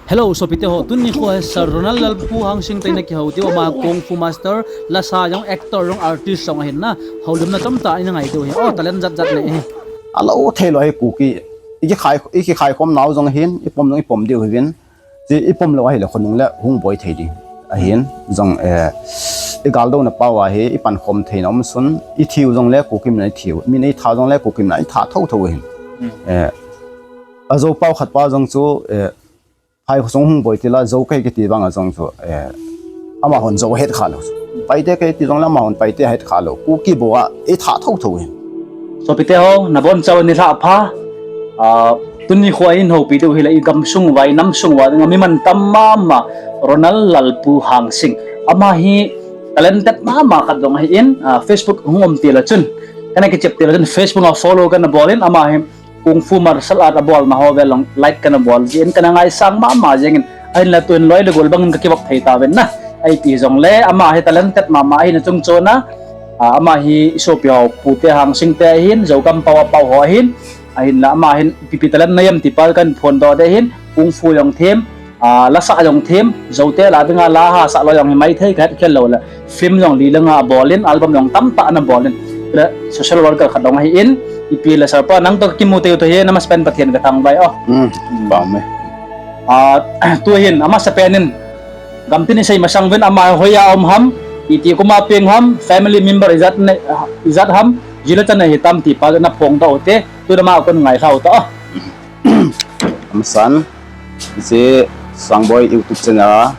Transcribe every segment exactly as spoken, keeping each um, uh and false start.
Hello, sopite ho, tuni kho hi Sir Ronald Lalpu Hangsing te na kihou diu, ama kung fu master, lasa jong, actor jong, artist jong ahin na, houlimna tamtah ina ngai diu hi, oh, talent jat jat nei hi. Alou thei lou hi Kuki, i kikhai, i kikhai khom nau jong ahin, i pom jong i pom diu hivin, ti i pom lou ahile khonung le hung boi thei ding. Ahin, jong, eh, i galdouna pau ahi, i pankhom theina um sun, i thiu jong le Kuki min a i thiu, min a i tha jong le Kuki min a i tha thotho ahin. Eh, a Zo pau khat pa jong chu, eh, Phai khosung hung boi tila Zo kahi kiti banga jong chu, eh, amahon Zo het kha lou. Paite kahi ti jong le amahon Paite het kha lou. Kuki bou a, i tha thotho hin. Sopite ho, nabon chauvin nilhah pha. Ah, tuni kho a in houpi diu hi la i gamsung uva, i namsung uva, dinga mi mantam mama, Ronald Lalpu Hangsing. Ama hi talented mama khat jong ahin, ah, Facebook hung um tila chun. Kana kichep tila chun, Facebook a follow kana bol in, ama hi Kung fu martial art abolna ho velong like kana bol jin, kana ngaisang mama jingin, ahinla tuin loi le gol bangin ka kivop thei tauvin na. Ahi ti jongle, ama hi talented mama ahin achung chona, ah, ama hi i sopi ho, pute Hangsing te ahin, Zogam pau a pau ho ahin, ahinla ama hin ipi ipi talent nei em ti pa kahin phondoh ding ahin, kung fu jong them, ah, lasa jong them, Zote la dinga la hahsa lou jong hi maithei kahet khel lou le, film jong li le nga abolin, album jong tamtah ana bolin. Le social worker khat jong ahin, ipi le sir pa, nang toh kimu teu toh hi, namasapen Pathen kathangvah e o. Hmm, pame. Ah, tuhin, amasapen in, gamtin isei masang uvin, ama hoiya um ham, iti kuma peng ham, family member ijat ne, ijat ham, jile chane hitam ti pa, naphongdoh u te, tuna ma kon ngailha u ta o. Amasan, hiche Sangboi YouTube channel a,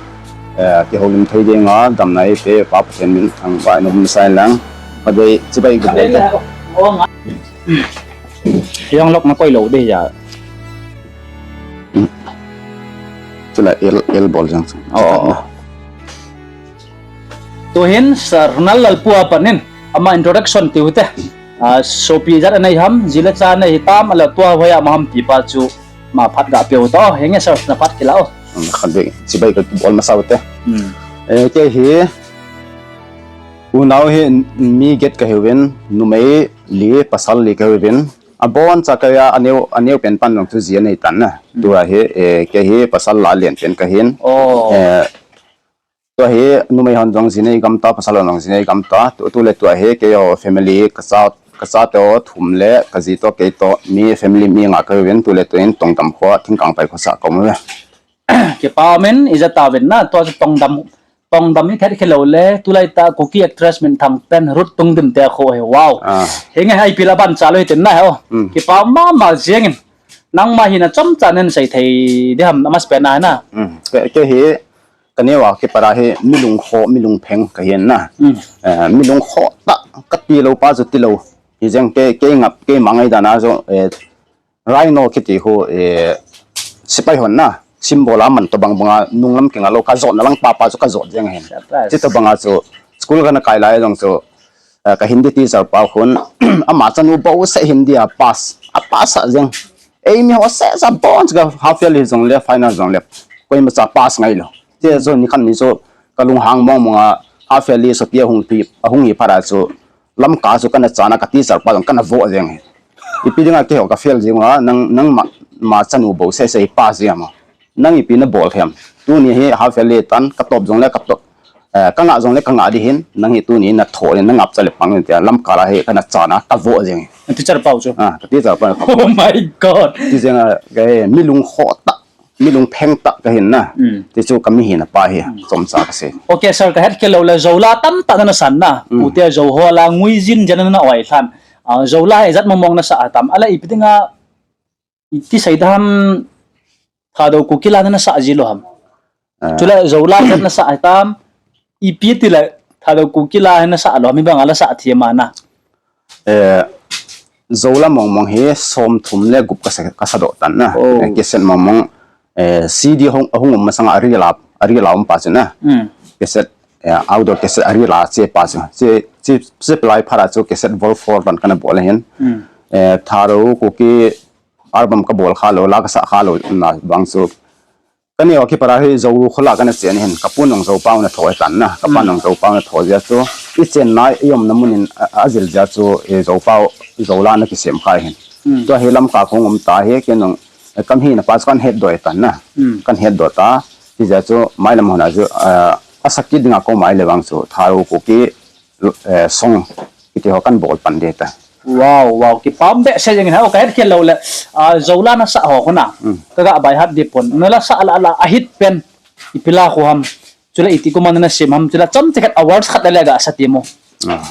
eh, kihoulim thei dinga damna eipe Pa Pathen min thangvah in um nasan lang. Padei chibai ka bol te. Yang lok na koi lou ding ya. Chula el, el bol jang. Oh, oh, oh. Tuhin Sir Ronald Lalpu a panin ama introduction tiu te. Ah, sopi ijat anei ham, jile cha anei hitam, ala tua hoiya um ham ti pa chu ma phat ga peh u ta o, henge sir, na phat kila o. Hmm, khat vei, chibai ka bol masa u te. Hmm. Eh, kei hi, unau hi mi get kahiuvin, numei li, pasal li kahiuvin. Abon cha kei a, aneo, aneo pen pan jong chu ji anei tan na. Hmm. Tua hi, eh, kei hi pasal la len pen kahin. Oh. Eh, Tua hi numei hon jong ji nei gam ta, pasal hon jong ji nei gam ta. Tu, tu le tua hi keiho family, ka cha, ka chate ho thum le ka ji toh kei toh mi family mi nga kahiuvin, tu le tuin Tongdam kho, Thingkangpai kho sa ka um uve. Kipa umin, ija tauvin na, tua chu Tongdam, Tongdam hi khet khel lou le, tulai ta Kuki actress minthang pen Ruth Tungdim te kho hi, wow. Ah. Henge hai pila ban cha lou hi tin na ho. Hmm. Kipa mama jengin. Nangma hi na chomcha nen sei thei ding ham, amasapen a na. Hmm. Kei, kei hi Ka neo a kipat a hi mi lungkhoh, mi lungpheng ka hin na. Mm. Eh, mi lungkhoh tah, ka ti lou pa chu ti lou. Hijeng kei, kei ngap, kei mang ei dan a chu, eh, rhino kiti khu, eh, sepai hon na, symbol a man tobang bang a, nunglam kinga lou, ka jotna lang pa pa chu ka jot jeng ahin. Shabash. Chutobang a chu, school kana kai lai jong chu, eh, ka Hindi teacher pa khun, ama chanu bou seh Hindi a pass, a pass a jeng. Eimi ho seh seh bon chu ka half yearly jong le, final jong le, koima cha pass ngai lou. Ti chu nikhat ni chu ka lunghang mong mong a, half yearly sopi ahung pi, ahung hi phat a chu, Lamka chu kana chan a ka teacher pa jong kana vo jeng ahi. Ipi dinga keiho ka fail jing a, nang, nangma, ma chanu bou seh seh hi pass jeng a mo. Nang ipi na bol them. Tuni hi half yearly tan ka top jong le ka top, eh, ka ngah jong le ka ngah ding hin, nang hi tuni na tho le na ngap cha le pang le tia Lamka la hi kana chan a ka vo jeng. Teacher pa u chu. Ah, ka teacher pa. Oh my God. Ti jeng a, ka hi mi lungkhoh tah, mi lungpheng tah ka hin na. Mm. Ti chu ka mi hina pa hi, mm, chomcha ka sei. Okay, sir, ka het khel lou le Zo la tamtah na na san na. Mm. Pute Zo ho la ngui jin jen na na oi lhan. Ah, Zo la hi ijat mong mong na sa tam. Ala ipi dinga, iti sei dam, Thadou Kuki la na na sa ji lou ham. Ah. Chule Zo la ijat na sa tam. Ipi ti le Thadou Kuki la na sa lou ham, mi bang a la sa thiem a na. Eh, Zo la mong mong hi som thum le gup ka sa, ka sa doh tan na. Oh. Eh, cassette mong mong, eh, C D hung, ahung um masang a rila, a rila um pa chu na. Mm. Cassette, eh, outdoor cassette a rila che pa chu. Che, che, che palai phat a chu cassette vol four tan kana bol ahin. Mm. Eh, Thadou Kuki album ka bol kha lou, la ka sa kha lou na bang chu. Ka neo a kipat a hi Zo kho la kana chen ahin, ka pun jong Zo pau na tho ahi tan na, ka pan, mm, jong Zo pau na tho jeh chu, i chenna i umna mun in a, a jil jeh chu, eh, Zo pau, Zo la na kisem kha ahin. Mm. Tua hi Lamka kong um ta hi, ken jong, Kam hina pa chu kan hetdoh tan na. Hmm. Kan hetdoh ta. Hijeh chun mailam hon a chu, eh, asakit dinga kou mai le vang chu Tharo Kuki, eh, song kiti ho kan bol pan ding ta. Wow, wow, kipah behseh jeng in ha, ka het khel lou le, ah, Zola na sa ho kona. Hmm. Ka ga bai hat di pon. Na la sa la la a hit pen. Ipi la khu ham. Chule iti kuma na sem ham. Chule chomcha khat a verse khat le ga sa ti mo. Ah.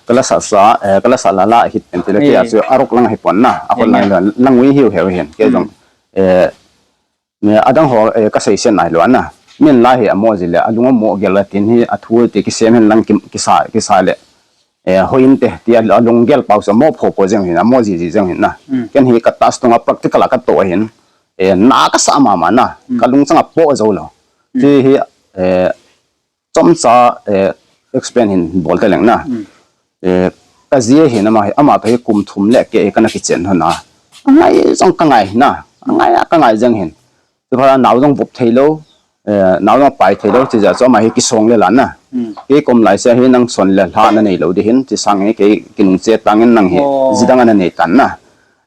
Ka la sa sa, eh, ka la sa la la hit pen chule kei a chu a rock lang hi pon na. A khol lang la, lang ui hiu hiu hin. Kei jong, eh, ne, adang ho, eh, ka sei sen nai lou na. Min la hi a mo ji le, a lung a mo gel la tin hi, a thu te kisem hin lang ki, kisa, kisa le. Eh, hoi in te, ti a, a lung gel pau sa mo pho pho jeng hin, a mo ji ji jeng hin na. Mm. Ken hi ka tas tunga practical a ka to hin. Eh, na ka sa mama na. Mm. Ka lungchang a po jo lou. Mm. Ti hi, eh, chomcha, eh, explain hin bol ta leng na. Mm. Eh, ka ji hin ama hi, ama to hi kum thum le keh kana kichen hon a. Angai jong ka ngai na. Angai a ka ngai jeng hin. Ti pha nao jong vop thei lou, eh, nao jong pai thei lou, ti jeh chun ama hi kisong le la na. Mm. Kei kom lai se hi nang son le lha na nei lou di hin, ti sang hi kei kinung che tang in nang hi, oh, ji dang ana nei tan na.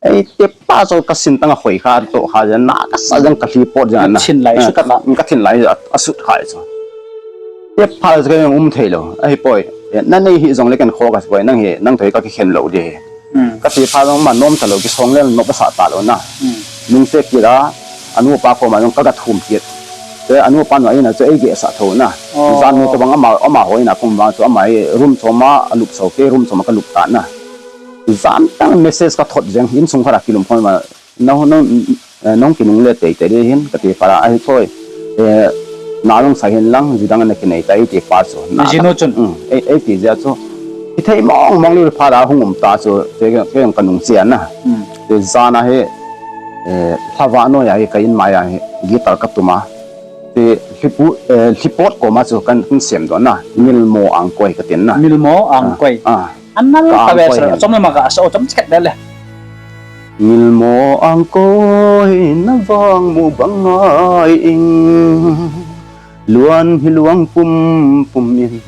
Ei, te pa chu ka sin tang a hoi kha, to kha, ja na ka sa jang ka hli pot ja na. Ka thin lai, eh, sut kha. Ka thin lai, a, a sut kha chu. Te pa chu ka um thei lou, ahi poi. Eh, na nei hi jong le ken kho ka poi, nang hi, nang thoi ka kikhen lou di hi. Hmm. Ka ti pha jong ma nom ta lou, kisong le nop sa ta lou na. Hmm. Nung te kira, anu pa koma jong ka ga thum kit. Te anu pa nu a in a chu ei ge sa tho na. Oh. Jan nu to bang ama, ama hoi na kum bang chu ama hi room chom a, a lup so ke room chom a ka lup ta na. Jan tang message ka thot jeng, insung khat a kilum khom ma, nong, nong, eh, nong kinung le tei tei di hin, ka ti pha ra, ahi poi. Eh, na jong sa hin lang, ji dang na kinei ta, ei ti pa chu. Na ji nu chun. Mm, ei, ei ti jeh chu. Kithei mong mong lou pha ra hung um ta chu, te ke, ke jong ka nung chia na. Mm. Te jan a hi, eh, lhava noi a hi ka in mai a hi, guitar ka tum a. Ti hlipu, eh, hlipot koma chu kan, kan sem doh na. Milmo angkoi ka tin na. Milmo angkoi. Ah, ah. Anal ka ka ve angkoi sir, hin. Chom le ma ka sa, o chom chet le le. Milmo angkoi na vang mu bang ngai ing. Luan hi luang pum pum in.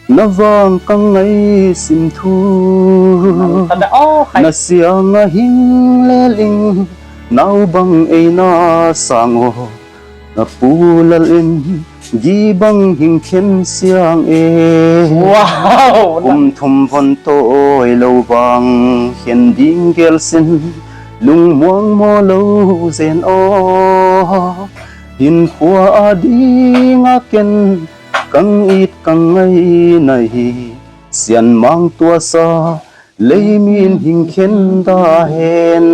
Na vang ka ngai sim thu. Anal ka ve, oh, khai. Na siang a hing le ling. Nau bang ei na sang o. Na pu lal in gi bang hing khen siang e. Wow! Kum thum von toi lou vang khen ding gel sin lung muang mo lou jen o. Hin khua a ding a ken kang it kang ngai na hi sian mang tua sa Leimin hing khen ta hen.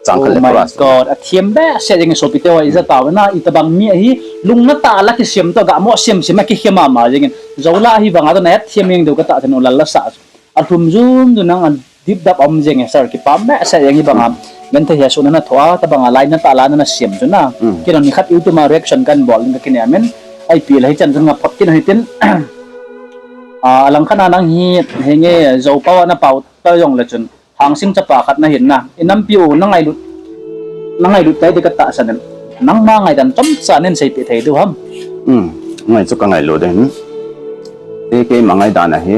Chang khat le chorus. Oh my God, a thiam behseh jeng in sopi te ho, i ja tau na, i tabang mi ahi, lungna tah la kisem to, ga mo sem sem a kikhem mama jeng in. Zola hi vang a to na het thiam jeng deu ka ta ten u lal la sa. A lhum jun jun nang a dip dap om jeng e sir, kipah behseh jeng hi bang a. Genthei hia su na na thoa, tabang a lai na tah la na na sem chu na. Mm. Kei jong ni khat YouTube a reaction kan bol ding ka kinem in. Ai pi la hi chan chun nga phot kin hi tin. A, lang khat na nang hi, henge, Zo pau a na pau ta jong le chun, Hangsing chapa khat na hin na. I nampi u na ngailut, na ngailut tai ti ka tahsan in. Nangma ngaidan chomcha nin seipeh thei diu ham. Hmm, ngai chu ka ngailut ding. Te keima ngaidan ahi.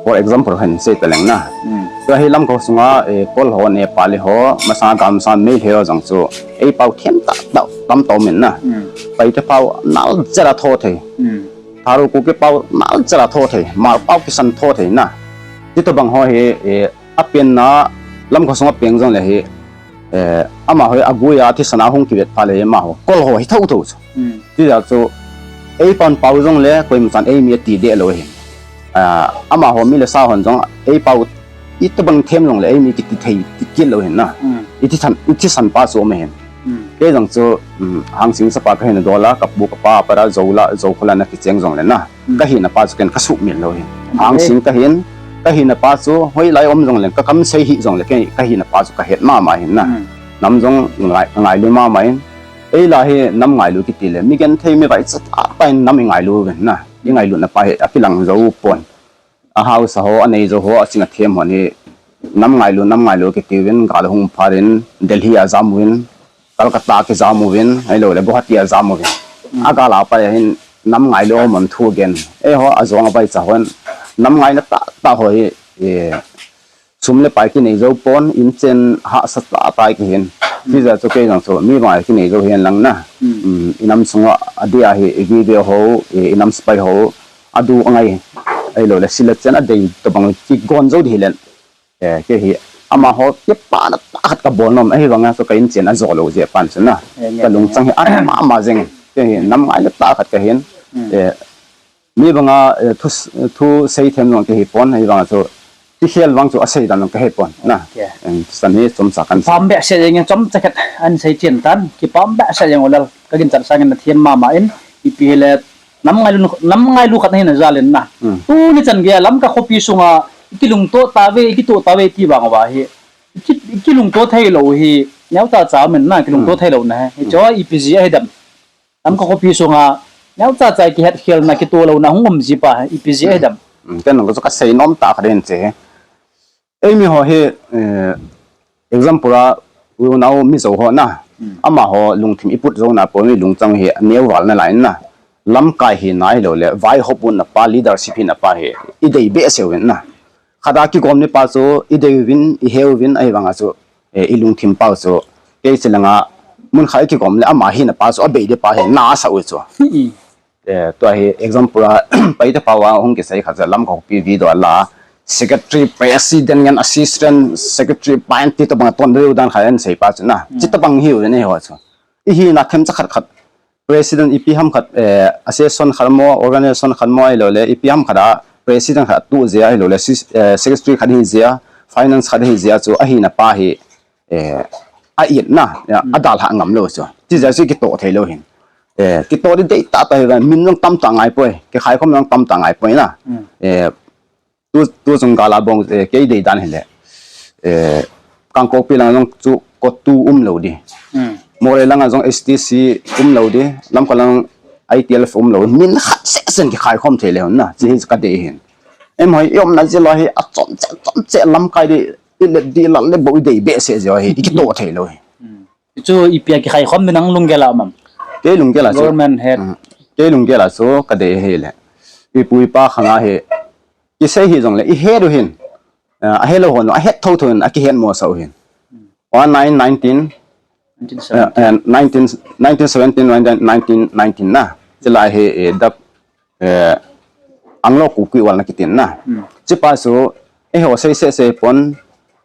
For example, hin sei ta leng na. Hmm. Tua hi lam kho sunga, eh, Kol ho, Nepali ho, masanga gamsa Meitei ho jong chu, ei pau them tah tah tam tah um in na. Hmm. Paite pau nal jera tho thei. Hmm. Tharo Kuki pau nal jera tho thei, Hmar pau kisan tho thei na. Ti tobang ho hi, eh, apenna lam kho sunga peng jong le hi, eh, amaho hi agui a thisan a hung kivet pha le hi amaho Kol ho hi tho tho chu. Hmm. Ti jeh chu, ei pan pau jong le, koima chan ei mi ati deh lou hi. Ah, amaho mi le sa hon jong, ei pau itobang them jong le, ei mi kiti thei, ti kit lou hin na. Hmm. I thisan, i thisan pa chu um hin. Hmm. Kei jong chu, um, Hangsing chapa ka hin dol a, ka pu ka pa a pat a Zo la, Zo khol a na kicheng jong le na. Hmm. Ka hina pa chu ken ka sumil lou hin. Hmm. Hangsing ka hin, ka hina pa chu hoilai um jong le, ka kam sei hi jong le, kei ka hina pa chu ka het mama hin na. Hmm. Nam jong ngai, ngailu mama hin. Ei la hi nam ngailu kiti le, mi genthei mi vaicha tah pa hin nam i ngailu uvin na. I ngailutna pa hi, a kilang jou pon. A hausa ho, a nei jou ho, a ching a them ho hi, nam ngailu, nam ngailu kiti uvin, gal hung phat in, Delhi a jam uvin, Calcutta a kijam uvin, ahilou le, Guwahati a jam uvin. A gal a pat hin, nam ngailu ho mun thu gen. Eiho, a jong a vaicha hon, nam ngaina tah tah ho hi, eh, sum le pai kinei jou pon, inchen hahsa tah tah kihin. Tijeh chu kei jong chu mi banga kinei jou hihen lang na. Hmm. Hmm, inam sunga adeh a hi, i video ho, i, inam sepai ho, adu angai, ahilou le, sila chen adei tobang kigon jou di hilen. Eh, kei hi, amaho, kipana tah khat kabol nom, ahivanga chu ka inchen ajo lou jeh a pan chu na. Eh, nge, ka lungchang hi, ama, ama jeng, kei hi, nam ngailu tah khat kahin. Hmm. Eh, mi banga, eh, thu, thu sei them jong kahi pon, ahivanga chu, kikhel vang chu asei dan jong kahe pon, na. Okay. Em, san hi chomcha kan. Pam behseh jeng, chomcha khat ahin sei chen tan, kipam behseh jeng u Lal, ka ginchat sangin nathem mama in, ipi hile, nam ngailu, nam ngailu khat nahi na jal in na. Hmm. Tuni chan gei a Lamka khopi sunga, ikilungto tave, ikito tave ti vang uva hi, iki, ikilungto thei lou hi, neocha cha min na, kilungto Hmm. thei lou na hi. Hmm. Hicho ipi jeh ahi dem. Lamka khopi sunga, neocha cha kihetkhelna, kitoh louna hung um ji pa, ipi jeh ahi dem. Hmm, ken nang chu kasei nom tah khat in che. Eimi ho hi, eh, example a, unau Mizo ho na. Hmm. Amaho lungthim iput jouna pon mi lungchang hi, neo val nalai na. Lamkai hina ahilou le, vaihop umna pa, leadership hina pa hi, idei behseh uvin na. Khat a kigom ni pa chu, idei uvin, ihe uvin, ahivanga chu, eh, ilungthim pau chu, kei che langa, mun khat a kigom le ama hina pa chu, abei di pa hi, na asa u chu. Hmm. Eh, tua hi example a, pai te pau a hung kisei khat chu Lamka khopi video a la, secretary, president ngen assistant secretary, pa en ti tobang ton deu dan khat ahin sei pa chu na. Hmm. Chi tobang hi u nei ho chu. Ihina themcha khat khat, president ipi ham khat, eh, association khat mo, organization khat mo ahilou le, ipi ham khat a, president khat tu jeh ahilou le, sis-, eh, secretary khat hi jeh a, finance khat hi jeh a chu, ahina pa hi, eh, a itna, ya, Hmm. adalha ngam lou chu. Tijeh chu kitoh thei lou hin. Eh, kitoh di dei tah tah hi vang, min jong tamtah ngai poi, kikhai khom jong tamtah ngai poi na. Hmm. Eh, tu, tu jong gala bong, eh, kei dei dan hile. Eh, Kangpokpi lang jong chu kotu um lou di. Hmm. Moreh lang jong S T C um lou di, Lamka lang I T L F um lou. Min khat seh seh kikhai khom thei leu na, chi hi kadei hin. Em hoi, i umna jeh a hi, achom cheh, chom cheh lamkai di, ilet di lal le bou idei behseh jeh a hi, ikitoh thei lou hi. Hmm. Chu ipi a kikhai khom di nang lunggel a um am? Kei lunggel a chu. Government head. Hmm. Kei lunggel a chu kadei hile. Ipu ipa khang a hi. Kisei hi jongle, ihet u hin. Ah, ahelou hon, ahet thotho hin, akihet mosah u hin. Hmm. One nine nineteen, Nineteen seventeen. Eh, eh, nineteen, nineteen seventeen, nineteen, nineteen, nineteen na. Chulai hi, eh, dap, eh, Anglo Kuki War na kitin na. Hmm. Chipa chu, eiho sei sei sei pon,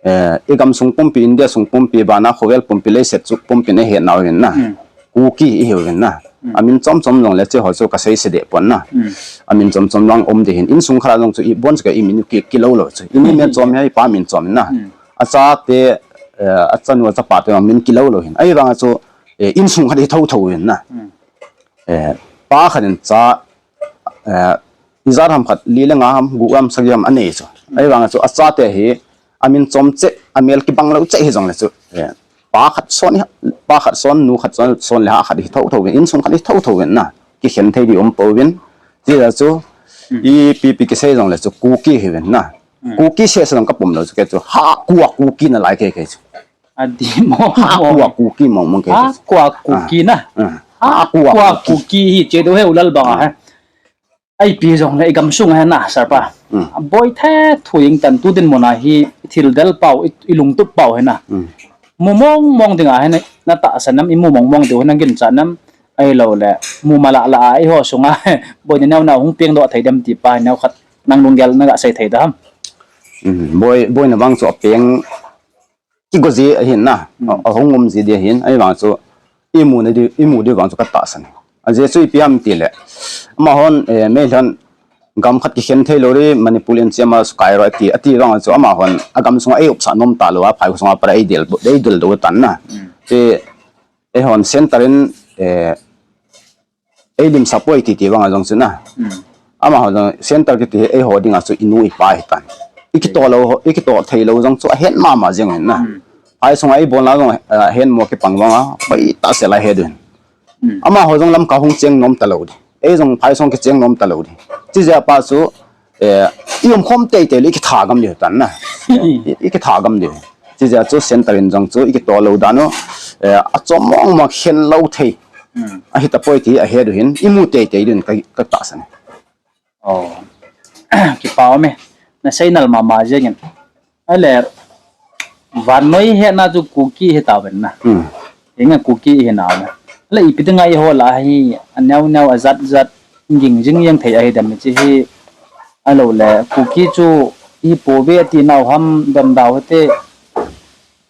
eh, igam sung pumpi, India sung pumpi, bana khovel pumpi, leiset chu pumpi na he nau hin na. Hmm. Kuki ihiu hin na. Hmm. Amin chom chom jong le chiho chu kasei se de pon na. Hmm. Amin chom chom jong um de hin. Insung khat a jong chu ibon chu ka imin ki, kilou lou chu. Ini min chom hi ipa min chom na. Hmm. Achate, eh, achanu achapa te min kilou lou hin. Ahivanga chu, eh, insung khat hi thotho hin na. Hmm. Eh, pa khat in cha, eh, ijat ham khat, li le nga ham, gup ham, sagi ham anei chu. Hmm. Ahivanga chu achate hi, amin chom cheh, amel kibang lou cheh hi jongle chu. Eh, pa khat son hi, pa khat son, nu khat son, son le ha khat hi thotho hin, insung khat hi thotho hin na. Kikhen thei di um pouvin. Tijeh chu, Hmm. ipi pi kisei jongle chu, Kuki hiuvin na. Hmm. Kuki seh seh jong kapom lou chu, kei chu, Hakua Kuki nalai kei kei chu. Adi mo, Hakua mo. Kuki mong mong kei chu. Hakua Kuki na. Ah. Ah. Hakua Hakua Kuki. Kuki hi che do he u Lal bang a he. Ah. Ipi jongle igam sung a he na, sir pa. Hmm. Boi thethu jeng tan tu dinmun a hi thil del pau, i, ilungtup pau he na. Hmm. Mu mong mong ding a he na, natahsan nam, imu mong mong diu he na ginchat nam. Ahilou le, mu mala la a, eiho sunga, boi ni neo neo hung peng doh thei dem ti pa, neo khat nang lunggel naga sei thei dem. Hmm, boi, boina vang chu apeng kigo ji ahin na, Hmm. a, ahung um ji di ahin, ahivang chu imu na di, imu di vang chu katahsan. Ajeh chu ipi ham tile, amahon, eh, Meitei hon gam khat kikhen thei lou ri, Manipur in chema sukai ro ati, ati vang chu amahon, agam sunga eiupsah nom talou a, phai sunga para eidel, eidel doh tan na. Hmm. Ti, eihon center in, eh, eilimsah poi titi vang a jong chu na. Hmm. Amaho jong center kiti hi eiho dinga chu inu ipa hitan. Ikitoh lou ho, ikitoh thei lou jong chu ahet mama jeng in na. Hmm. Phai sunga eibolna jong, eh, ahet mo kipang vang a, hoitah sel a ahet un. Hmm. Amaho jong Lamka hung cheng nom talou di. Ei jong phai sung kicheng nom talou di. Chijeh a pa chu, eh, i umkhom teitei le ikitha gam diu tan na. I, ikitha gam diu. Chijeh a chu center in jong chu ikitoh lou dan u, eh, achom mong mong khen lou thei. Hmm. Ahita poi ti ahet u hin, imu teitei diu in ka, katahsan. Oh. Kipa um e. Nasei nal mama jeng in. Ahile, Vannoi hetna chu Kuki hi tauvin na. Hmm. Hinga Kuki hi nau na. Le ipi dinga eiho lah a hi aneo neo ajat jat ging jing jeng thei ahi dem hiche hi. Ahilou le Kuki chu ipi ve ati nau ham, damdau hite.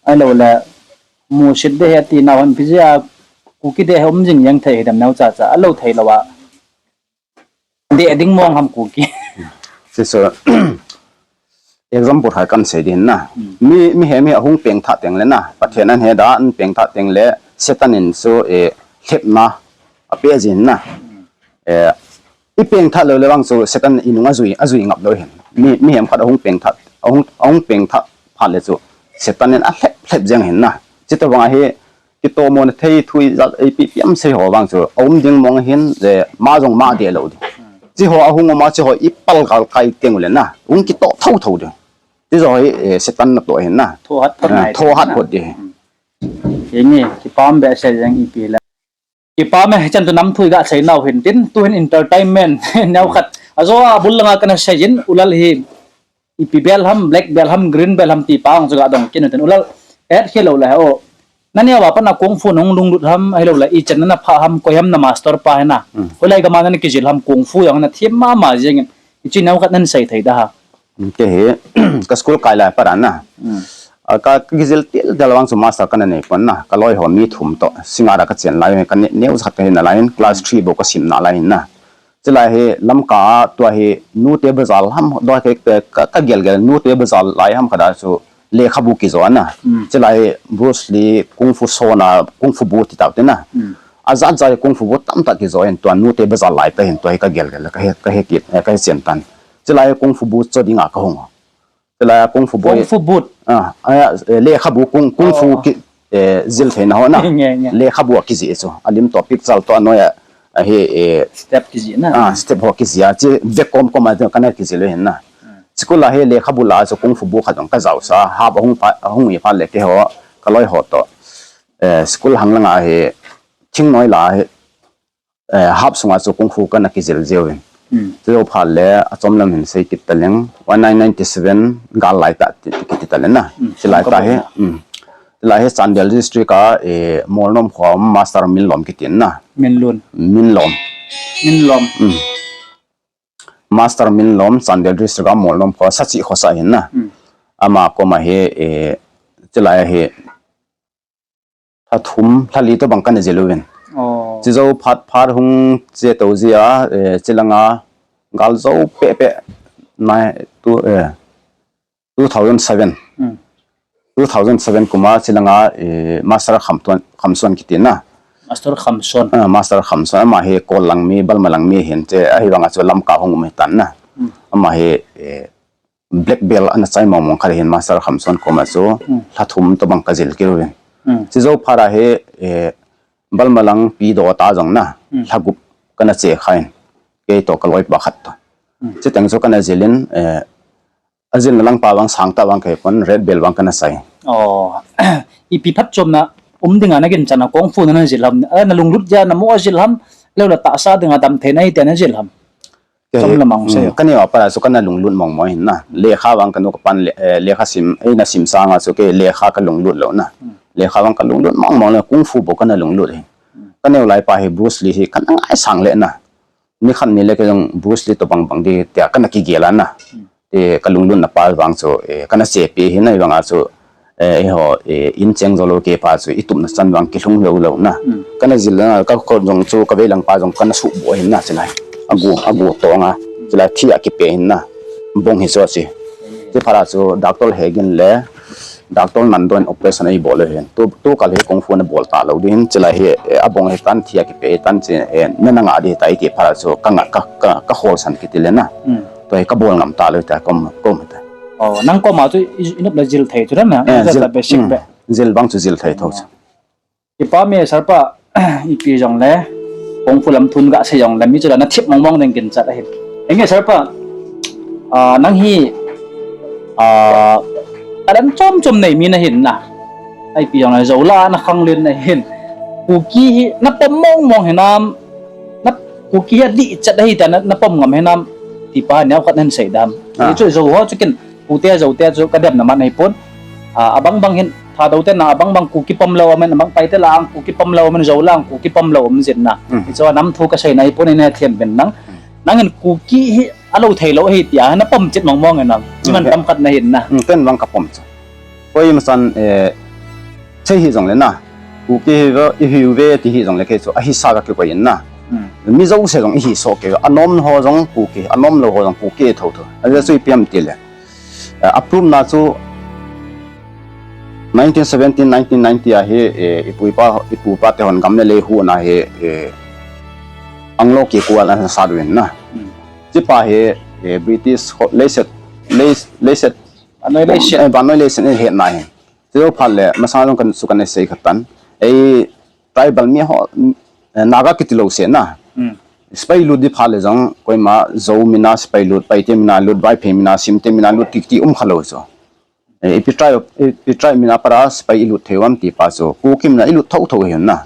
Ahilou le musit de he ati nau ham, ipi jeh a Kuki de he um jing jeng thei ahi dem neo cha cha. Ahilou thei lou a. De ding mong ham Kuki. Hichu example khat kan sei ding na. Hmm. Mi, mihem hi ahung pengthah teng le na, Pathen ahin he da, ahin pengthah teng le, Satan in chu, eh, lhepna ape jin na. Hmm. Eh, i pengthah lou le vang chu Satan inung ajui, ajui ngap lou hin. Mi, mihem khat ahung pengthah, ahung, ahung pengthah phat le chu Satan in alhep, lhep jeng hin na. Chuti vang a hi, kitomona thei thu ijat ipi ipi ham sei ho vang chu aum ding mong hin, eh, ma jong ma de lou ding. Chi ho ahung um a, chi ho i pal kal kai teng u le na, hung kitoh tho tho ding. Chi ho hi, eh, Satan natoh hin na. Thohat phot Ah, nai thohat na. Phot ding. Hmm. Hinge, kipah behseh jeng ipi le. Kipah e, hichan chu namthu iga sei nau hin tin, tu hin entertainment, neo khat. Ajo a bul langa kana sei jin, u Lal hi ipi bel ham, black bel ham, green bel ham ti pa hung chu ga dong kit u tin. U Lal, et khel lou le, o. Naneo a pat na kung fu nahung lunglut ham, ahilou le, ichan na na phah ham, koi ham na master pa hi na. Hmm. Hoilai gam a na kijil ham, kung fu jong na them mama jeng in. Hiche neo khat nahin sei thei da ha. Hmm, kei hi, ka school kai lai a pat na. Hmm. A ka, ka kijil til til vang chu master kana nei pon na. Ka loi ho mi thum toh, Singngat a ka chen lai, ka ne, neo khat ka hi na lai in, class three bou ka sim na lai in na. Chulai hi Lamka a tua hi Nute Bazar ham, tua hi ka, ka, ka gel gel Nute Bazar lai ham khat a chu lekhabu kijo na. Mm. Chulai hi Bruce Lee Kung Fu Sona, Kung Fu bu ti tau te na. Mm. Ajat jat Kung Fu bu tamtah kijo in tua Nute Bazar lai ta hin tua hi ka gel gel ka he, ka he kit, eh, ka he chen tan. Chulai hi Kung Fu bu cho dinga ka hung. Chulai a Kung Fu bu. Kung Fu boot. Ah, ah, eh, lekhabu kung, kung fu Oh. ki, eh, jil theina ho na. Nge, nge. Lekhabu a kijih chu. A lim toh picture toh a noi a, a hi, eh, Step kijih na. Ah, step ho kijih a. Chi vek kom kom a kana kijil u hin na. Hmm. School a hi lekhabu la chu Kung Fu bu khat jong ka jao sa. Hap ahung pha, ahung i pha le keiho, ka loi ho toh. Eh, school hang langa hi, thingnoi la hi, eh, hap sunga chu Kung Fu kana kijil jeng uvin. Hmm. Chu jou phat le achom lam hin sei kit taleng, one nine nine seven gal lai tah ti, ti kiti taleng na. Hmm. Chulai Ka tah bo hi, na. Hmm. Chulai hi Chandel District a, eh, Molnom kho a um Master Minlom kiti na. Minlun. Minlom. Minlom. Hmm. Master Minlom, Chandel District a Molnom kho, Sachi kho sa hin na. Hmm. Ama koma hi, eh, chulai hi, Lha thum, lha li tobang kana jil uvin. Oh. Chi jou phat phat hung che to jia, eh, chilanga gal jou peh peh nai tu, eh, two thousand seven. Hmm. Two thousand seven kuma chilanga, eh, Master Khamtuan, Khamsuan kiti na. Master Khamsuan. Ah, Master Khamsuan, ama hi Kol lang mi, Balma lang mi hin che, ahivanga chu Lamka hung um hitan na. Hmm. Ama hi, eh, Black belt ana chai mong mong khat hin Master Khamsuan koma chu Hmm. lha thum tobang ka jil kit uvin. Hmm. Chi jou phat a hi, eh, Balma lang pi do ta jong na, Hmm. lha gup kana che khan. Kei toh ka loipa khat toh. Hmm. Chuteng chu kana jil in, eh, ajilna lang pa vang sang tah vang kei pon red belt vang kana chai. Oh. Ipi phatchomna um dinga na ginchat a Kung Fu na na jil ham. Eh, na lunglut jeh a na mo a jil ham. Lou la tahsa dinga damtheina hi tia na jil ham. Kei, Chom lamang sei. Hmm, ka neo a pat a chu kana lunglut mong mong hin na. Lekha vang ka nu ka pan le, eh, lekha sim, eina sim sanga chu kei lekha ka lunglut lou na. Hmm. Lekha vang ka lunglut mong mong le Kung Fu bou kana lunglut hi. Hmm. Ka neo lai pa hi Bruce Lee hi kana ngaisang le na. Nikhat ni le kei jong Bruce Lee tobang bang di tia kana kigel a na. Hmm. Ti ka lunglutna pa vang chu, eh, kana chepi hi na hivanga chu, eh, eiho, eh, in cheng jou lou kei pa chu i tupna chan vang kilhung lou lou na. Hmm. Kana jil na, ka kot jong chu ka veilang pa jong kana suhboh hin na chilai. Agu, agu tonga. Chilai thi a kipe hin na. Bong hi chu achi. Chi phat a chu doctor Hegin le doctor Nandon operation ei bol u hin. Tu, tu kal hi Kung Fu na bol ta lou ding hin. Chilai hi, eh, abong hi tan thi a kipe tan chi, eh, na na nga di ta i ti phat a chu ka nga, ka, ka, ka holsan kiti le na. Hmm. Tua hi ka bol ngam ta lou ta, kom, kom ta. Oh, nang koma chu i, i nop le jil thei chu na, Eh, jil jil, ta basic hmm, be. Jil bang chu jil thei tho chu. Kipah e sir pa, ipi jong le, Kung Fu lam thun ga sei jong le, mi chu la na thip mong mong ding ginchat ahi. Enge sir pa, ah, nang hi, ah, talent chom chom nei mi na hin na. Ipi jong le, jou la na khanglen na hin. Kuki hi na pom mong mong hinam, na Kuki hi adih chat ahi ta na, na pom ngam hinam, ti pa neo khat nahin sei dam. Ah. Hichu jou ho chu ken, Kute jou te chu ka demna man ahi pon. Ha, abang bang hin, Thadou te na, abang bang Kuki pom lou amen, abang Paite la ang Kuki pom lou amen, Zou la ang Kuki pom lou amen jin na. Hmm. Hichu a nam thu kasei na hi pon in hethem uvin nang. Hmm. Nang hin Kuki hi alou thei lou ahi tia, na pom chet mong mong e nang. Hmm. Iman tam khat na hin na. Hmm, ken vang kapom chu. Koima chan, eh, sei hi jong le na. Kuki hi ve, i hiu ve ti hi jong le kei chu, ahisa kakikoi in na. Hmm. Mi jouse jong ihi soh kei, anom ho jong Kuki, anom lou ho jong Kuki thotho. Ajeh chu ipi ham ti le. Eh, approve na chu nineteen seventeen, nineteen ninety a hi, eh, ipu ipa, ipu ipa te hon gam le lei huhna hi, eh, Anglo kikah a ana sat uvin na. Hmm. Chupa hi, eh, British ho, leiset, lei, leiset. Vannoi leiset. Eh, vannoi leiset in ahetna hi. Chujou phat le, masang jong kana, chu kana sei khat tan. Ei, tribal mi ho, eh, Naga kiti lou se na. Hmm. Sepai lut di phat le jong, koima Zou mina sepai lut, Paite mina lut, Vaiphei mina, Simte mina lut, kiti um kha lou chu. Eh, ipi tribe, ipi tribe mina para sepai ilut thei uvem ti pa chu, Kuki mina ilut thotho ahi na.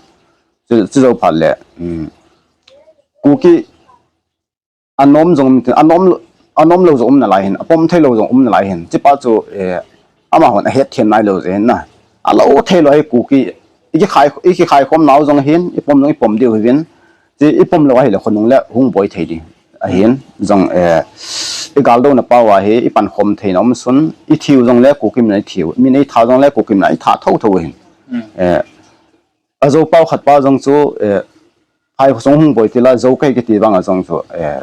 Chu, chujou phat le, hmm. Kuki anom jong um, anom, anom lou jong um nalai hin, apom thei lou jong um nalai hin. Chupa chu, eh, amahon ahet them nai lou jeh hin na. Alou thei lou hi Kuki, ikikhai, ikikhai khom nau jong hin, ipom jong ipom diu hivin. Chu ipom lou ahile khonung le hung boi thei di. Ahin, jong, eh, igaldouna pau a hi, ipan khom thei na um sun, ithiu jong le Kuki min a ithiu, min a itha jong le Kuki min a itha thotho hin. Mm. Eh, a Zou pau khat pa jong chu, eh, Phai khosung hung boi tila Zou kahi kiti vang a jong chu, eh,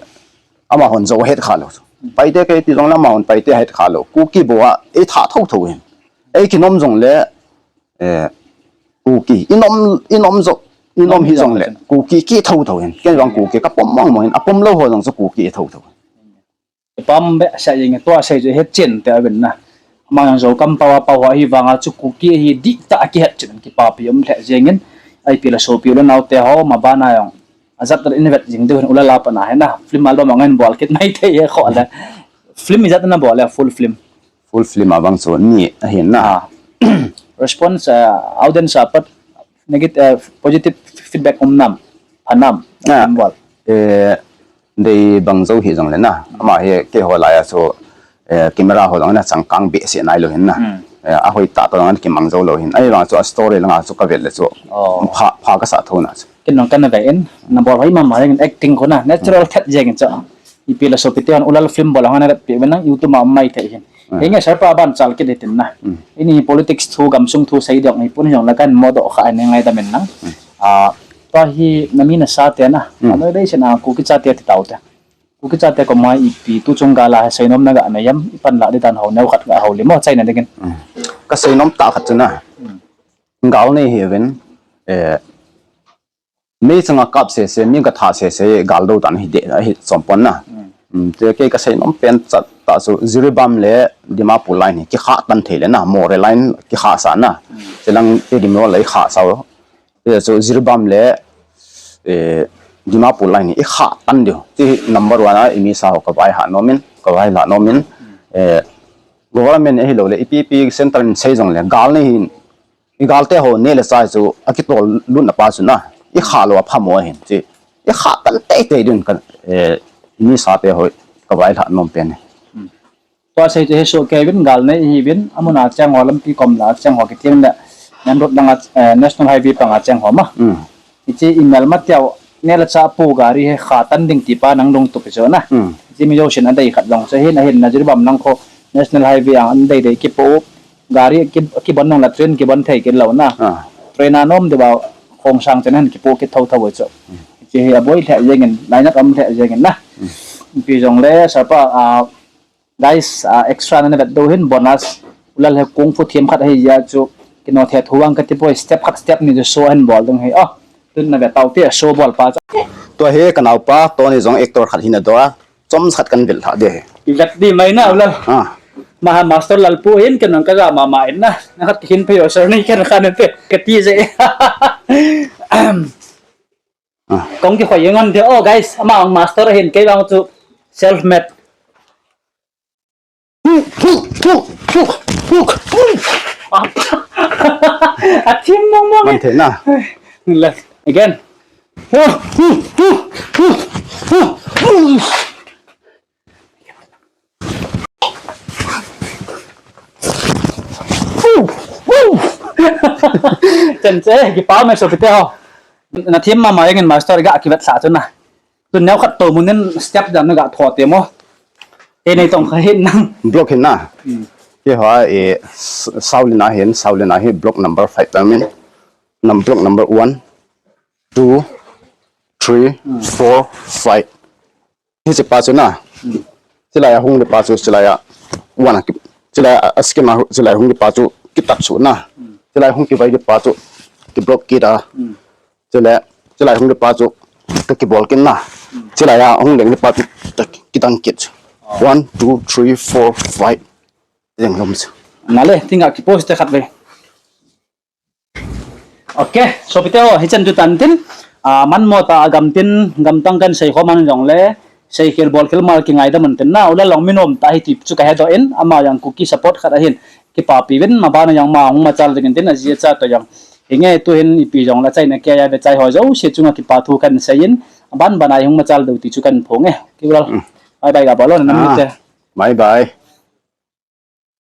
amahon Zou ahet kha lou chu. Paite kahi ti jong le amahon Paite ahet kha lou. Kuki bou a, eitha thotho hin. Eikinom jong le, eh, Kuki. Inom, inom jo, inom hi jong le. Kuki ki thotho hin. Ken vang Kuki kapom mong mong hin. Apom lou ho jong chu Kuki thotho. Ipam be sa jeng tua sei chu het chen te avin na. Ama jong Zou kam pau a pau a hi vang a chu Kuki hi dihtah a kihet chen kipapi um lheh jeng in. Ipi le sopi u le nao te ho ma bana jong. Ajat le in vet jing deu hin u le nao pa na hi na. Film album a ngen bol kit mai thei e kho le. Film ijat na bol le full film. Full film a vang chu ni ahin na. Ah. Response, ah, audience a pat negative, eh, positive feedback um nam. Pha nam. Ah. Film bol. Eh, Dei bang jou hi jong le na. Ama hi keiho lai a chu, eh, camera ho jong na changkang behseh nai lou hin na. Hmm. Eh, ahoi tah tah jong kimang jou lou hin. Ahivang chu a story langa chu kavet le chu. Oh. Pha, pha kasah tho na chu. Ken jong kana ve in, nabol hoi mama jeng in acting khu na, natural thet jeng in chu. Ipi le sopi te hon u le nao film bol a hon na pi ve nang YouTube ma mai thei hin. Hmm. Henge sir pa ban chal kit hitin na. Hmm. Ini politics thu gamsung thu sei dong hi pun jong le kan mo doh kha ne ngaidam in nang. Hmm. Ah, tua hi na mi na sa te na. Hmm. Ano dei se na Kuki chate ti tau te. Kuki chate koma ipi tu chung gal a seinom na ga nei em, ipan la di dan ho neo khat ga houlim o, chaina dingin. Hmm. Ka seinom tah khat chu na. Hmm. Gal nei hi uvin, eh, mi changa kap sese, mi ga tha sese, gal do tan hi de, hi chom pon na. Hmm. Hmm, te kei ka seinom pen chat tah chu Jiribam le Dimapur line hi kikha tan thei le na, Moreh line kikha sa na. Hmm. Chelang te Dimapur le kha sa. Hichu Jiribam le, eh, Dimapur line hi ikha tan diu. Ti number one a, imi sa ho ka vaihah nom in, ka vaihah nom in, eh, government ahilou le, ipi ipi central in sei jong le, gal nei hin, i gal te ho nei le chai chu, akitol lut na pa chu na, ikha lou a phamo ahin, ti, ikha tan tei tei diu ka, eh, imi sa te ho, ka vaihah nom pen e. Hmm. Tua sei chu hi soh kei uvin gal nei hi uvin, amun a cheng ho lampi kom la cheng ho kiti le, main road langa, eh, National Highway panga cheng ho ma. Hmm. Hiche i mel ma teu, nei le chai pu gari hi kha tan ding ti pa nang dong tu pi chu na. Hmm. Hiche mi jousen adei khat jong chu hin, ahin na Jiribam lang kho National Highway a an dei dei kipo u, gari ki, kibon nang la train kibon thei kit lou na. Ah. Train a nom diu va khongsang chen han kipo kit tho tho chu. Hmm. Hiche hi aboi lheh jeng in, lainat um lheh jeng in na. Hmm. Ipi jong le, sapa, ah, Guys, ah, extra na na vet diu hin bonus. U Lal hi kung fu thiam khat ahi jeh chun, kino the thu vang kati poi, step khat step ni chu show ahin bol ding ahi. Oh, tun na ve tau te show bol pa chu. Tua hi ka naopa, Tony jong actor khat hi na doh a, chom khat kan vel tha de. I vet di mai na, U Lal. Ah. Maha master Lal pu hin ka nang ka ga mama in na. Na khat hin phe yo sir ni kan khan te. Kati je. Ah. Kong ki khoi ngon de. Oh, guys, ama ong master hin kei vang chu self made. A thim mong mong. Man the na. Left. Again. Chen che, kipa me sopite ho. Na thim mama jeng in master ga kivet sa chu na. Tu neo khat to mun in step dan na ga tho te mo. Te nei tong kha hin nang. Block hin na. Hi ha e Saulina hin, Saulina hi block number five ta min. Num block number one, two, three, four, five. Hiche pa chu na. Chilai a hung di pa chu, chilai a one a ki, chilai a scheme a, chilai hung di pa chu kitat chu na. Chilai hung kivai di pa chu kiblock kit a. Chilai, chilai hung di pa chu ka kibol kit na. Chilai a hung ding di pa chu ka kidang kit. One, two, three, four, five. Jeng lom chu. Na le, tinga kipost te khat ve. Ok, sopite ho, hichan tu tan tin, a, man mo ta agam tin, gamtang kan sei kho man jong le, sei khel bol khel mal kingai da man tin na, ula long minom ta hi ti chu ka he do in, ama jang Kuki support khat ahin, kipapi vin, ma bana jang ma hung machal ding tin, a ji cha to jang. Hinge tu hin ipi jong la chai na ke ya be chai ho jo, se chunga kipa thu kan sei in, ban ban ai hung machal do ti chu kan phong e. Ki ula. Bye bye ga bolo na nam te. Bye bye.